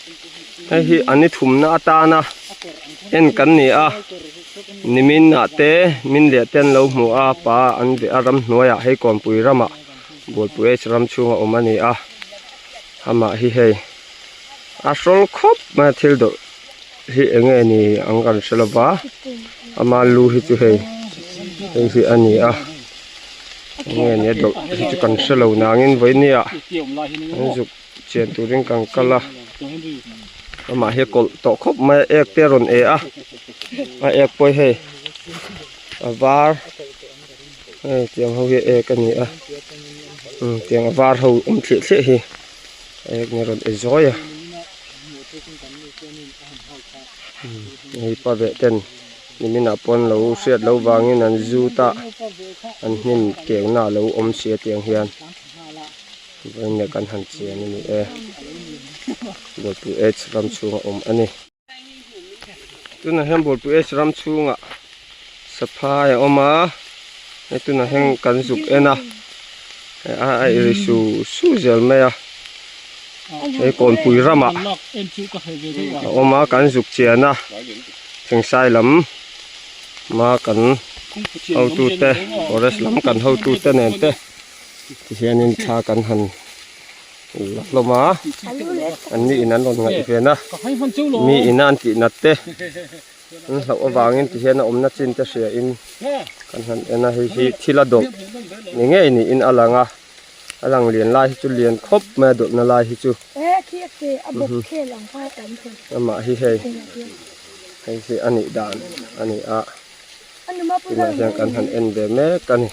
Hei hi an ni thumna atana en kan ni a nimin ah te min leh te an lo hmu a pa an veh a ramhnuaiah hei kawnpui ramah bualpui h ram chhunga awm a ni a amah hi hei a hrawl khawp mai a thil dawrh hi eng nge ni ang kan hre lova ama lu hi chu hei hei hi a ni a eng nge ni a dawrh hi chu kan hre lo nangin vawinia an zuk Chian turin kan kal a amah hi a kawlh tawh khawp mai a ek te a rawn e a a ek pawh hi hei a var hei tiang ho hi a ek a ni a umm tiang a var ho awm thliah thliah hi a ek ni a rawn e zawi a umm hei pa veh ten nimin ah pawh an lo hriat loh vangin an zut a an hnim keu na a lo awm si a tiang hian. Vawiin leh kan han chian a ni e. Bawlpui H ram chhunga awm a ni. Tunah hian Bawlpui H ram chhungah saphai a awm a, hei tunah hian kan zuk en a, a a ri su su zel mai a, hei kawnpui ramah a awm a kan zuk chian a, thingsai lam ma kan hotute forest lam kan hotute nen te. Tihianin thla kan han la hlawm a, an ni in an rawn ngaih ven a, mi ina an tih nat te an hlauh avangin tihian a awmna chin te hria in kan han en a, hei hi thil a dawlh ni ngei niin a lang a, a lang lian lai hi chu lian khawp mai a dawlhna lai hi chu amah hi hei hei hi a nih dan a ni a. Tunah hian kan han en ve mek a ni.